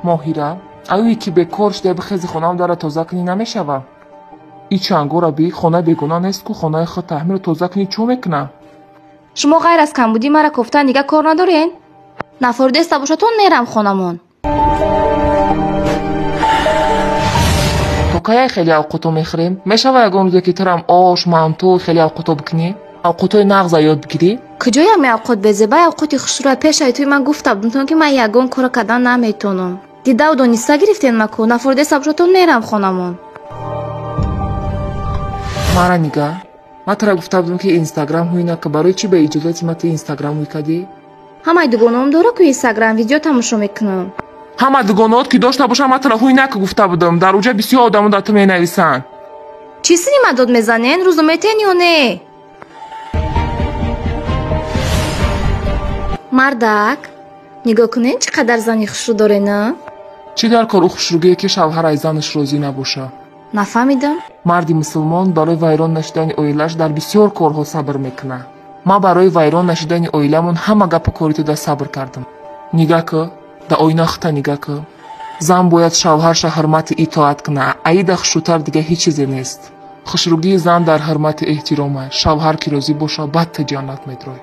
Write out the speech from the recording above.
Моҳира, аюе ки бекор шуда бихези хонаам дара тоза кунӣ намешава. И чангора би хона бегуна нест ку, хонаи худ таҳмиро тоза кунӣ чӯ мекуна? Шумо ғайр аз камбудӣ мара кофтан дига кор надорен? Нафоридеста бошатон мерам хонамон. То каяй хеле авқото мехӯрем? Мешава ягон рӯзе ки турам ош, манту хеле авқото бикунӣ? Авқотҳои нағза ёд бигирӣ? Куҷоям авқот безебай авқоти хушрӯя пешаи туи ман гуфта будумтон ки ман ягон кора кардан наметонам. Дидаву дониста гирифтен маку, нафоридеста бошатон мерам хонамон. Мара нигаҳ, ман тура гуфта будам ки инстаграм ҳуй нака, барои чӣ ба иҷозати ман ту инстаграм ҳуй кардӣ? Ҳамаи дугонаом дора ку инстаграм, видео тамошо мекунам. Ҳама дугонаот ки дошта бошам, ман тура ҳуй нака гуфта будам. Дар уҷа бисёр одамо дар ту менависанд. Чӣ сини ма дод мезанен? Рӯзо метен ё не? Мардак, нигоҳ кунен чӣ қадар зани хушрӯ дорен, а? Чӣ дар кор ӯ хушрӯгие ки шавҳараш занаш розӣ набоша? Нафаҳмидам. Марди мусулмон барои вайрон нашудани оилааш дар бисёр корҳо сабр мекунад. Ман барои вайрон нашудани оиламон ҳама гапу кори туда сабр кардам. Нигаҳ кӯ, да оина хута нигаҳ кӯ. Зан бояд шавҳарша ҳурмати итоат кунад, аида хушрӯтар дига ҳеҷ чизе нест. Хушрӯгии зан дар ҳурмати эҳтирома. Шавҳар ки розӣ боша, баъд ту ҷаннат медроӣ.